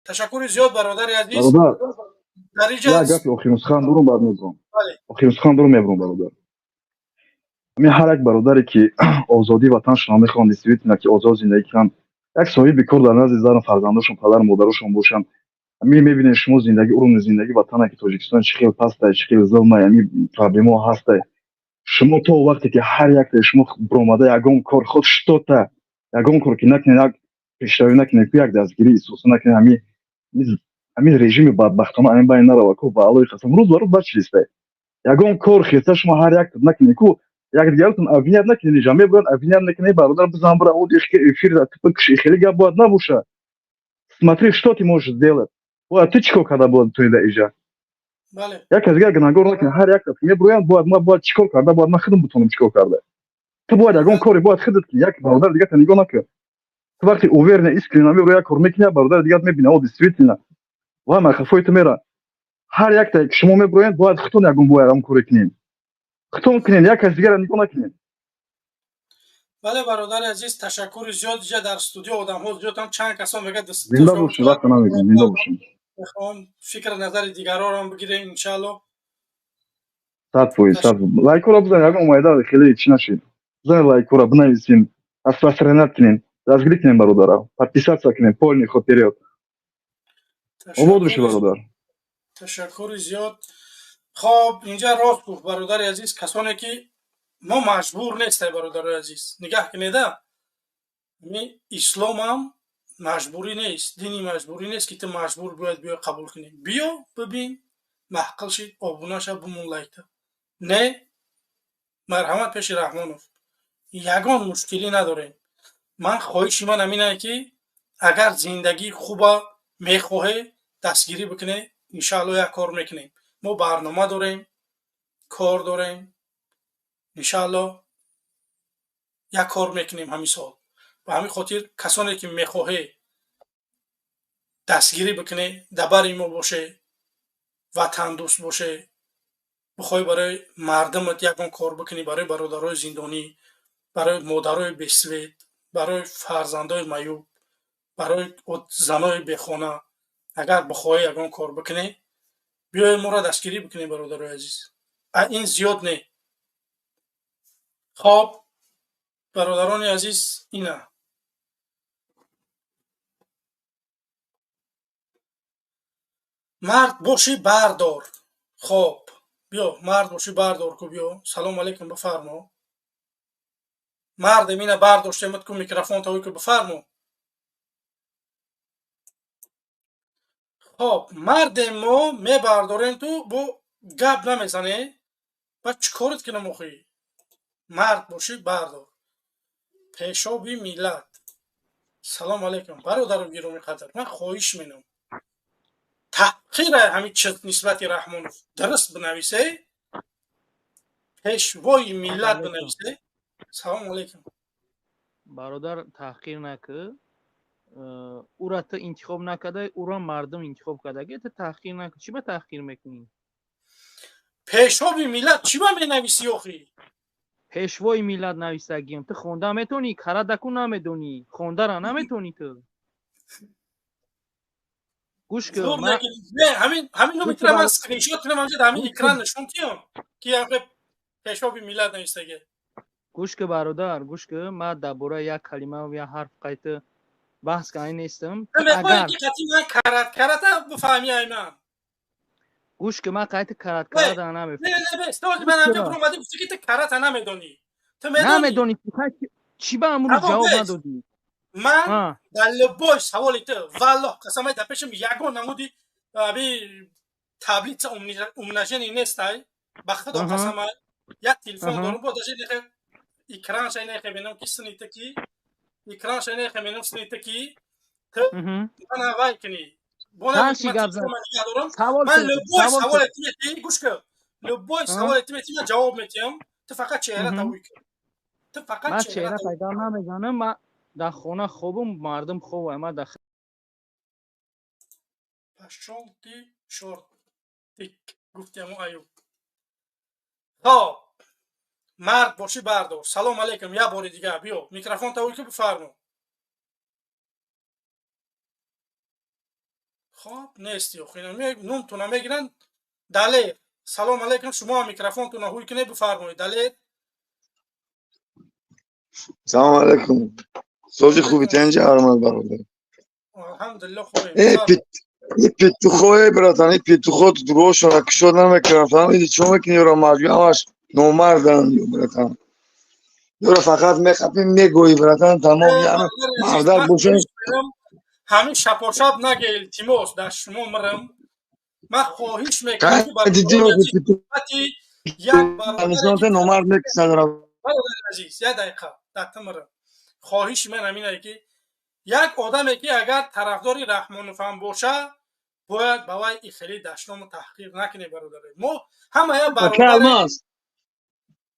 Ташаккури зиёд, бародари азиз. Дар инҷа як гапи охирин сухан дорум, баъд мебурам. Охирин сухан дорум, мебурам, бародар. Ҳамин ҳар як бародаре ки озодии ватанашонро мехоҳанд, действительно ки озод зиндагӣ кунанд, як соҳиби кор дар назди зану фарзандошон, падару модарошон бошанд. Ҳамин мебинед шумо зиндагӣ, уровни зиндагӣ ватана ки Тоҷикистон чӣ хел пастай, чӣ хел зулмай, ҳамин проблемаҳо ҳастай. Шумо то вақте ки ҳар яктаи шумо биромада ягон кор, хоть что-то, ягон кор ки накунед, як пешравӣ накунед, ку як дастгирии исоса накунед, ҳамин режими бадбахтона ҳамин байн нарава ку, ба Аллоҳи қасам, рӯз ба рӯз бад шидистай. Ягон кор хеста шумо ҳар як накунед ку, якдигаротон обвинять накунед, иҷа мебуранд, обвинять накунед, бародар, бизан, бура эфир хеле гап бояд набоша. Смотри, что ты можешь сделать, бояд ту чӣ кор карда бояд туида иҷа. Як аз дигар гунаҳгор накунед. Ҳар як мебуроянд, бояд ман бояд чӣ кор карда бояд, ман худам бутонам чӣ кор карда. Ту бояд ягон коре бояд худат кунӣ, як бародари дигарта нигоҳ накун. Ту вақте уверенно, искренно мебуро, як кор мекунӣ, як бародари дигар мебина, о, действительно, ва мақафои ту мера. Ҳар якта шумо мебуроянд, бояд худтон ягон бояд ягон коре кунед, худтон кунед, як кас дигарро нигоҳ накунед. Бале, бародари азиз, ташаккури зиёд. Иҷа дар студио одамҳо зиёдам, чанд касон мегӯяд. Зинда бошед, вақта намегирем, зинда бошед. Мехоҳам фикр назари дигарорам бигирем, иншаалло. 100%, 100. Лайкора бизанед, ягон омайда хеле чӣ нашед, бизанед лайкора, бинависем, распространять кунем, дастгирӣ кунем бародара, подписаться кунем, полный ход вперёд. Обод бошед, бародар. Ташаккури зиёд. Хоб, инҷа рост гуфт бародари азиз, касоне ки мо маҷбур нестай, бародарои азиз, нигаҳ кунеда, исломам маҷбурӣ нест, дини маҷбурӣ нест, ки ту маҷбур бояд биёй қабул кунӣ. Биё, бибин, маҳқил шид, обуна ша, бумон лайкта. Не, марҳамат пеши Раҳмонов, ягон мушкилӣ надорем. Ман хоҳиши ман ҳаминае, ки агар зиндагии хуба мехоҳе, дастгирӣ бикунӣ, иншаалло як кор мекунем. Мо барнома дорем, кор дорем, иншаалло як кор мекунем ҳамин сол. Ба ҳамин хотир касоне ки мехоҳе дастгирӣ бикунӣ, дар бари мо боше, ватандӯст боше, бихоҳӣ барои мардумат ягон кор бикунӣ, барои бародарои зиндонӣ, барои модарои бесвет, барои фарзандои маъюб, барои занои бехона, агар бихоҳӣ ягон кор бикунӣ, биёед моро дастгирӣ бикунем, бародарои азиз. А ин зиёд не. Хоб, бародарони азиз, ина мард бошӣ, бардор. Хоб, биё, мард бошӣ, бардор ку, биё. Салом алейкум, бифармо. Мардем, ина бардоштемат ку, микрофон тавӣ ку, бифармо. Хоб, мардем, мо мебардорем, ту бо гап намезанӣ, баъд чӣ корат кунам охӣ? Мард бошӣ, бардор. Пешоби миллат, салом алейкум, бародару гиромӣ қадр. Ман хоҳиш менам, таҳқира ҳамин чиз нисбати Раҳмонов дуруст бинависе, пешвои миллат бинависе. Салом алейкум. Бародар, таҳқир накӣ. Ура ту интихоб накардай, ура мардум интихоб кардаги. Ту таҳқир накӣ, чӣ ба таҳқир мекунӣ? Пешоби миллат чӣ ба менависӣ охӣ? Пешвои миллат нависагиам. Ту хонда метавонӣ? Карадаку намедонӣ, хондара наметавонӣ ту. Гӯш кун. Ҳамин номитра ман скриншот кунам, ҳамҷа ҳамин экран нишон киём, ки пешоби миллат навистаги. Гӯш кун, бародар, гӯш кун. Ман дар бораи як калима, як ҳарф қайта баҳс кардани нестам. Карат карата бифаҳми ай ман. Гӯш кун, ман қайта карат карата намефаҳмам. Ман ҳамҷа буромадӣ, гуфтӣ ки ту карата намедонӣ. Ту намедонӣ, чӣ ба амрӯз ҷавоб надодӣ? Ман дар любой саволи ту, валлоҳ қасамай, дар пешам ягон намуди аби таблица умножение нестай, ба худо қасамай, як телефон дорум, бо даже нехе экранша нехе бинам ки снита ки экранша нехе бинам, снита ки ту мана вай кунӣ. Ман любой саволе ту метиҳӣ, гӯш кун, любой саволе ту метиҳӣ, ман ҷавоб метиҳам. Ту фақат чеҳра тавӣ кун, ту фақат. Ман чеҳра пайдо намезанам, ман дар хона хобам, мардум хоб, ман дар Пошёл ты чёртик, гуфтему Аюб. Хоб, мард бошӣ, бардор. Салом алейкум, як бори дигар биё, микрофон тавӣ ки, бифармо. Хоб, нести, номтона мегиранд. Далер, салом алейкум, шумо микрофонтона ҳуй кунед, бифармоед, Далер. Салом алейкум, сози хуби тенҷа, армад, бародар? Алҳамдулилло, хубем. Петухое, братан, петухо дурошона кушод намекунам, фаҳмиди? Чо мекунӣ ёро? Маҷбур, ҳамаш номардан, братан. Ёро фақат мехапӣ, мегӯӣ, братан, тамом. Мардак бошен. Ҳамин шапошап наге, илтимос, дар шумо мирам. Ман хоҳиш мекунам, ки як номард мекисад. Бародари азиз, як дақиқа дар ту мирам. Хоҳиши ман ҳаминае, ки як одаме, ки агар тарафдори Раҳмонов ҳам боша, бояд ба вай и хеле дашному таҳқир накунем, бародаре. Мо ҳамая бародар.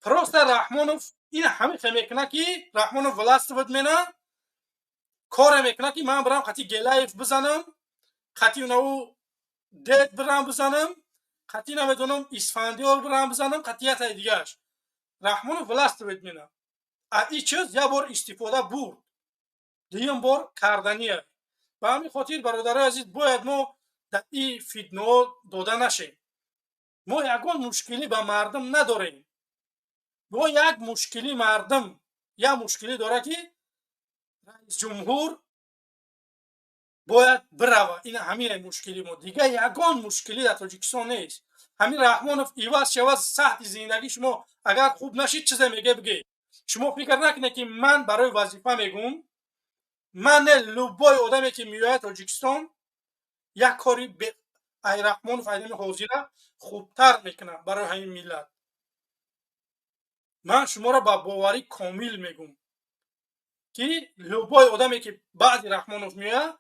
Просто Раҳмонов ин ҳамин мекунад, ки Раҳмонов властвовать мена, коре мекунад, ки ман бирам қати Гелаев бизанам, қати унаву дед бирам бизанам, қати намедонам Исфандиёр бирам бизанам, қати ятаи дигааш. Раҳмонов властвовать мена. А и чиз як бор истифода бурд, дуюм бор кардания. Ба ҳамин хотир, бародарои азиз, бояд мо дар и фитнаҳо дода нашем. Мо ягон мушкилӣ ба мардум надорем. Мо як мушкилӣ, мардум як мушкилӣ дорад, ки раисҷумҳур бояд бирава. Ин ҳамин мушкили мо, дигар ягон мушкилӣ дар Тоҷикистон нест. Ҳамин Раҳмонов иваз шавад, саҳти зиндагии шумо агар хуб нашид, чизе меге, бигӯ. Шумо фикр накунед, ки ман барои вазифа мегӯм. Ман не, любой одаме, ки меояд Тоҷикистон, як кори ай Раҳмонов, айдами ҳозира хубтар мекунад барои ҳамин миллат. Ман шуморо ба боварӣ комил мегӯм, ки любой одаме, ки баъди Раҳмонов меояд,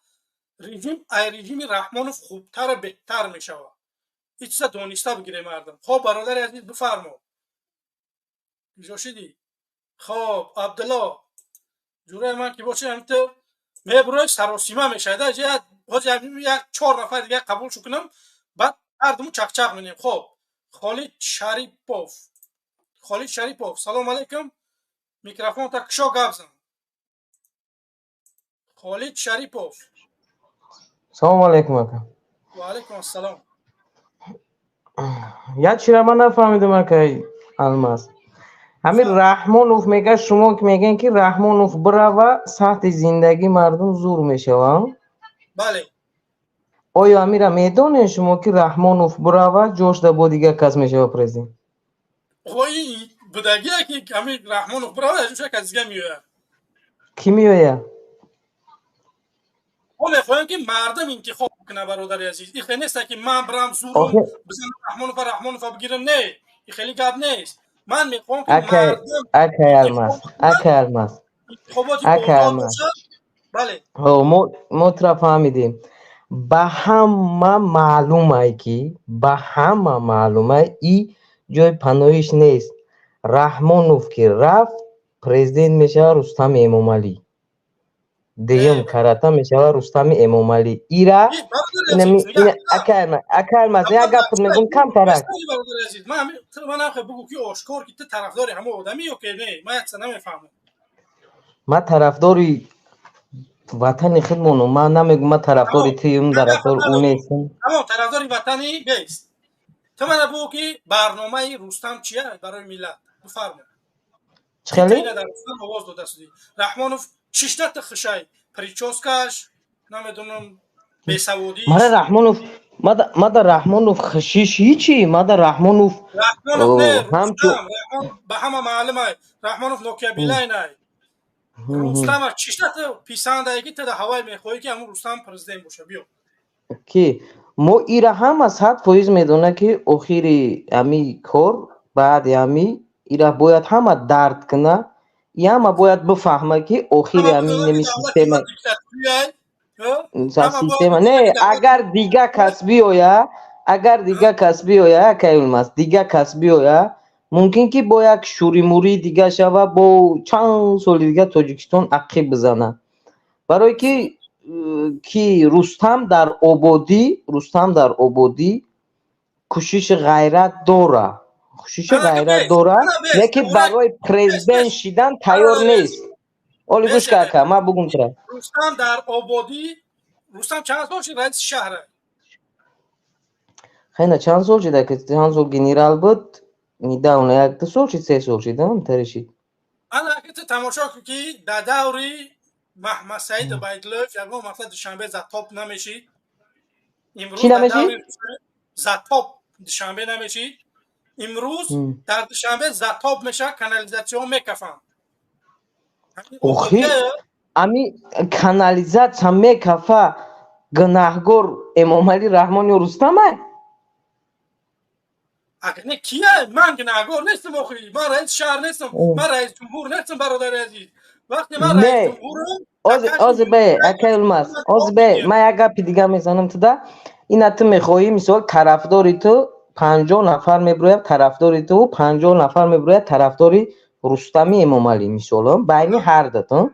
режим ай режими Раҳмонов хубтару беҳтар мешавад. Ин чиза дониста бигирем, мардум. Хоб, бародари азиз, бифармо. Куҷо шидӣ? Хоб, Абдулло, ҷураи ман ки боши, ҳаминто мебурои, саросима мешавад. Ҳозир як чор нафар дига қабул шу кунам, баъд ҳардуму чақчақ менем. Хоб, Холид Шарипов, Холид Шарипов, салом алейкум, микрофонта кушо, гап зан, Холид Шарипов. Салому алейкум, ака. Ва алейкум ассалом. Як чира ман нафаҳмидам, акай Алмаз. Ҳамин Раҳмонов мега, шумо мегӯен, ки Раҳмонов бирава, сатҳи зиндагии мардум зур мешава. Бале. Оё ҳамира медонед шумо, ки Раҳмонов бирава, ҷошда бо дигар кас мешава президент? Будагия, ки ҳамин Раҳмонов бирава, ҷоша кас дига меояд. Кӣ меояд? Мо мехоҳем, ки мардум интихоб кунад, бародари азиз. И хеле неста, ки ман бирам, зурум бизанам Раҳмонова, Раҳмонова бигирам. Не, и хеле гап нест. Ман мехоҳам, ки мардум Акай Алмаз, акай Алмаз. Интихоботи Акай озод Алмаз. бошад, бале. Мо тура фаҳмидем. Ба ҳама маълумай, ки ба ҳама маълумай, и ҷои паноҳиш нест. Раҳмонов ки рафт, президент мешавад Рустами Эмомалӣ, дуюм карата мешавад Рустами Эмомалӣ. Ира акай Алмаз, як гап мегум камтарак. Бародари азиз, ман бугӯ, ки ошкор, ки ту тарафдори ҳамон одамӣ ё ки не. Ман якса намефаҳмам. Ман тарафдори ватани худмону. Ман намегум, ман тарафдори туюм, тарафдори ӯ нестам. Тамом, тарафдори ватани бест. Ту мана бугӯ, ки барномаи Рустам чия барои миллат, бифармо. Чӣ хеле? Дар Рустам овоз дода судӣ. Раҳмонов чиштата хушай? Причёска ш, намедонам, бесаводиш? Мара Раҳмонов, мада Раҳмонов хушиш ҳичи, мада Раҳмонов. Раҳмонов не, Рустам. Ба ҳама маълумай, Раҳмонов Нокия Билайнай. Рустама чиштата писандае, ки тада ҳавай мехоҳӣ, ки ҳамун Рустам президент боша, биё. Ки мо ира ҳама 100% медонад, ки охири ҳами кор баъди ҳами ира бояд ҳама дард куна, и ҳама бояд бифаҳма, ки охири ҳами неми система не. Агар дига кас биёя, агар дига кас биёя, акай Алмаз, дига кас биёя, мумкин ки бо як шӯримурии дига шава, бо чанд соли дига Тоҷикистон ақиб бизана, барое ки Рустам дар ободӣ, Рустам дар ободӣ кӯшиши ғайрат дора, кӯшиши ғайрат дора, лекин барои президент шидан тайёр нест. Оли гӯш ка, ака, ман бугум тра. Рустам дар ободӣ, Рустам чанд сол шид раиси шаҳра? Хайна, чанд сол шида, ки чанд сол генерал буд, недавно як ду сол шид, 3 сол шид, тари шид. Ана, аки ту тамошо кун, ки дар даври Маҳмадсаид Убайдуллоев ягон вақта Душанбе затоп намешид. Имрӯз Чӣ намешид? Затоп Душанбе намешид. Имрӯз дар Душанбе затоп мешавад, канализатсияҳо мекафанд. Охи, ами канализатсия мекафа, гунаҳгор Эмомалӣ Раҳмон ё Рустамай? Агар не, кия? Ман гунаҳгор нестам, охи, ман раиси шаҳр нестам, ман раиси ҷумҳур нестам, бародари азиз. Вақте ман раиси ҷумҳурам. Ози бе, акай Улмаз, ози бе, ман як гапи дига мезанам туда. Ина, ту мехоҳӣ, мисол, тарафдори ту 50 нафар мебирояд, тарафдори ту 50 нафар мебирояд, тарафдори Рустами Эмомалӣ, мисол, байни ҳар дутон.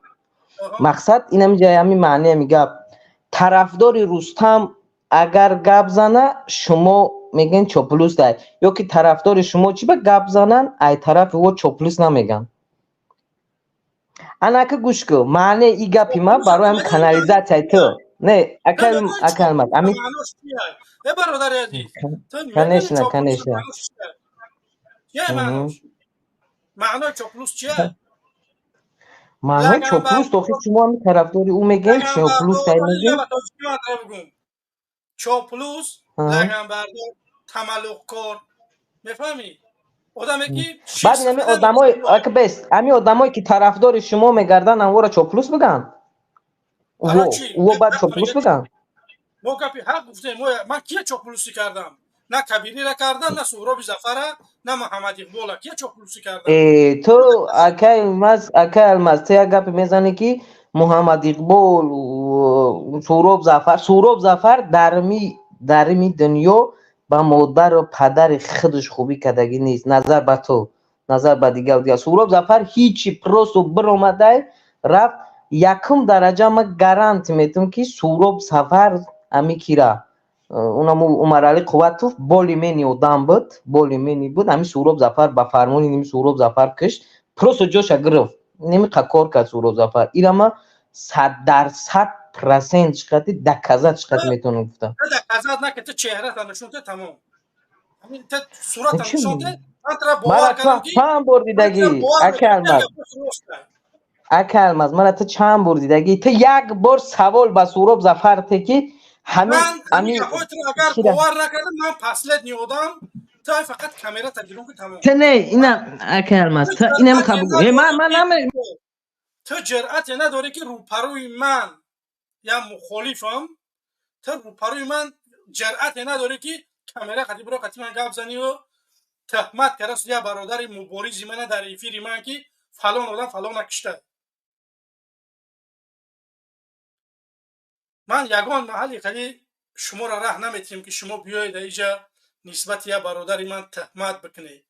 Мақсад инами ҷай, ҳами маъни ҳами гап: тарафдори Рустам агар гап зана, шумо мегӯен чоплус дай, ё ки тарафдори шумо чӣ ба гап занан, ай тарафи ӯ чоплус намеган. Анака, гӯш кун, маънии и гапи ма барои ҳами канализатсияи ту не, акай Алмаз, ами конечно, конечно. Маънои чоплус чия? Маънои чоплус, охи, шумо ҳами тарафдори ӯ мегӯем, чоплус ай мегӯем. Чоплус, лаганбардор, тамаллуқкор, мефаҳмӣ? Одаме ки Баъд ами одамои, ака, бес, ами одамое ки тарафдори шумо мегарданд, амвора чоплус бигӯянд, ӯ баъд чоплус бигӯянд. Мо гапи ҳақ гуфтем. Ман кия чоплусӣ кардам? На Кабирира кардам, на Суҳроби Зафара, на Муҳаммад Иқбола. Кия чоплусӣ кардам? Ту, акай Алмаз, акай Алмаз, ту як гапе мезанӣ, ки Муҳаммад Иқбол, Суҳроб Зафар. Суҳроб Зафар дарми дунё ба модару падари худаш хубӣ кардагӣ нест, назар ба ту, назар ба дигар дигар. Суҳроб Зафар ҳичи, просто биромадай рафт. Якум дараҷа ма гарант метум, ки Суҳроб Сафар ами кира, унаму Умаралӣ Қувватов болимени одам буд, болимени буд. Ами Суҳроб Зафар ба фармони ними Суҳроб Зафар кишт, просто ҷоша гирифт, неми кор кард Суҳроб Зафар. Ирама 100% чиқати доказать чиқати метавонам гуфта. Доказать нака, ту чеҳрата нишон те, тамом. Ту сурата нишон те, ман тура бовар кардам ки Чанд бор дидагӣ, ака Алмаз? Ака Алмаз, мара ту чанд бор дидагӣ? Ту як бор савол ба Суҳроб Зафар те, ки ҳамин агар бовар накардам, ман последний одам. Ту фақат камерата гирон ки, тамом. Ту не, ина, ака Алмаз, ту инам қабул ман наме. Ту ҷуръате надорӣ, ки рӯпарӯи ман я мухолифам, ту рӯпарӯи ман ҷуръате надорӣ, ки камера қати биро, қати ман гап занию тӯҳмат кардаст я бародари муборизи мана дар эфири ман, ки фалон одам фалона кишта. Ман ягон маҳалли хали шуморо раҳ наметиҳем, ки шумо биёед иҷа нисбати я бародари ман тӯҳмат бикунед.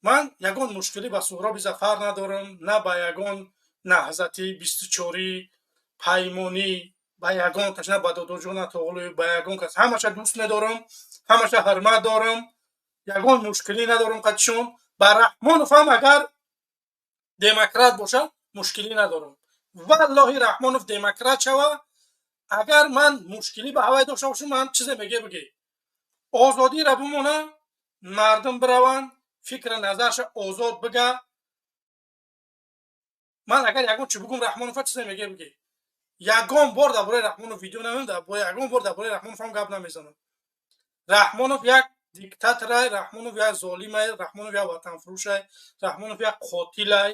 Ман ягон мушкилӣ ба Суҳроби Зафар надорам, на ба ягон Наҳзатӣ, бистучорӣ, Паймонӣ, ба ягон таш, на ба Додоҷон Атоғулоев, ба ягон кас. Ҳамаша дӯст медорам, ҳамаша ҳурмат дорам, ягон мушкилӣ надорам қатишон. Ба Раҳмонов ҳам, агар демократ бошад, мушкилӣ надорам. Валлоҳи, Раҳмонов демократ шава, агар ман мушкилӣ ба ҳавай дошта бошам, ман чизе меге, бигӣ. Озодиро бимона, мардум бираванд, фикри назарша озод бига. Ман агар ягон чӣ бугум, Раҳмонова чизе меге, бигӣ. Ягон бор дар бораи Раҳмонов видео намем, ягон бор дар бораи Раҳмонов ҳам гап намезанам. Раҳмонов як диктаторай, Раҳмонов як золимай, Раҳмонов як ватанфурӯшай, Раҳмонов як қотилай,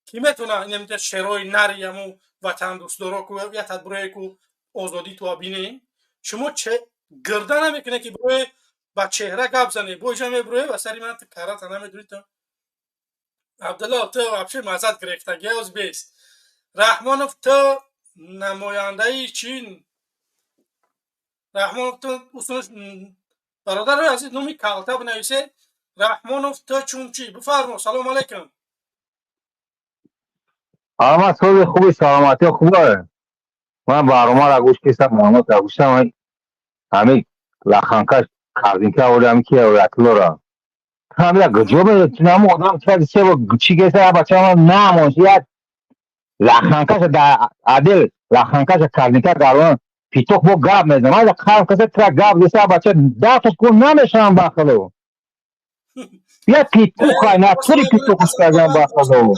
ки метавона инамита шерои нари ҳаму ватандӯстдоро ку як тадбирое ку озодӣ туа бинем. Шумо гирда намекунед, ки бирое ба чеҳра гап занед, бо иҷа мебироe ба сари ман, карата намедонӣ ту. Абдулло, ту вообще мазад гирифтагиоз бест. Раҳмонов, ту намояндаи чин. Раҳмонов, ту бародари азиз, номи калта бинависе. Раҳмонов, ту чун чӣ? Бифармо, салому алайкум. Ама соли хуби, саломатӣ хубе. Ман барномаро гӯш кистам, маълумотро гӯштам. Ҳами лаханкаш корзинка оли, ҳами ки оятлора ҳами як ҷо намо одам чи кеса, бача намон як лаханкаш да адел. Лоханкаша корзинка гарон петух бо гап мезанам. Айда қарм каса тра гап деса, бача дафташ кун намешавам, бахудо. Я петух ай натури петух кардам, бахудо.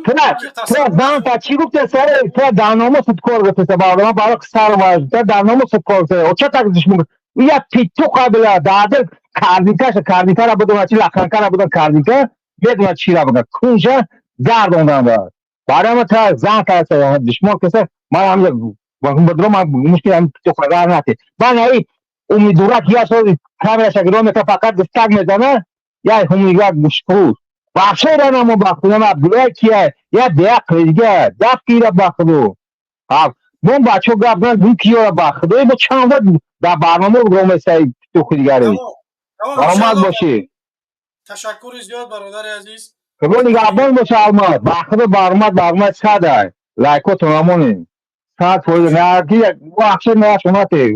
Тра зан та чӣ гуфте саре тра дар номусат кор гуфтеса, бародар, барои сар важ тра дар номусат кор гуфте. О ча так душман я петух ай била дадил корзинкаша корзинкара будам, чи лоханкара будам, корзинка медонад чира будам, кунша гардондан ба. Барои тра зан каса душман каса ман ҳамҷа бадро ман мушкил ҳам петух ра нати. Бан ай уми дурак я со камераша гиро мека, фақат гуфтак мезана, я ҳумига гушкур. Вообще ра намо, бахудо, Абдуллай кия я беақли дига даф кира, бахудо. Ҳа бон бачо гап зан гум киёра, бахудо, бо чанд дар барнома ромесаи петухи дигаре. Саломат бошӣ. Ташаккури зиёд, бародари азиз. Худо нигаҳбон боша, Алмаз. Бахудо, баромад садай. Лайкотон амонем. 100% наки вообще нашунате.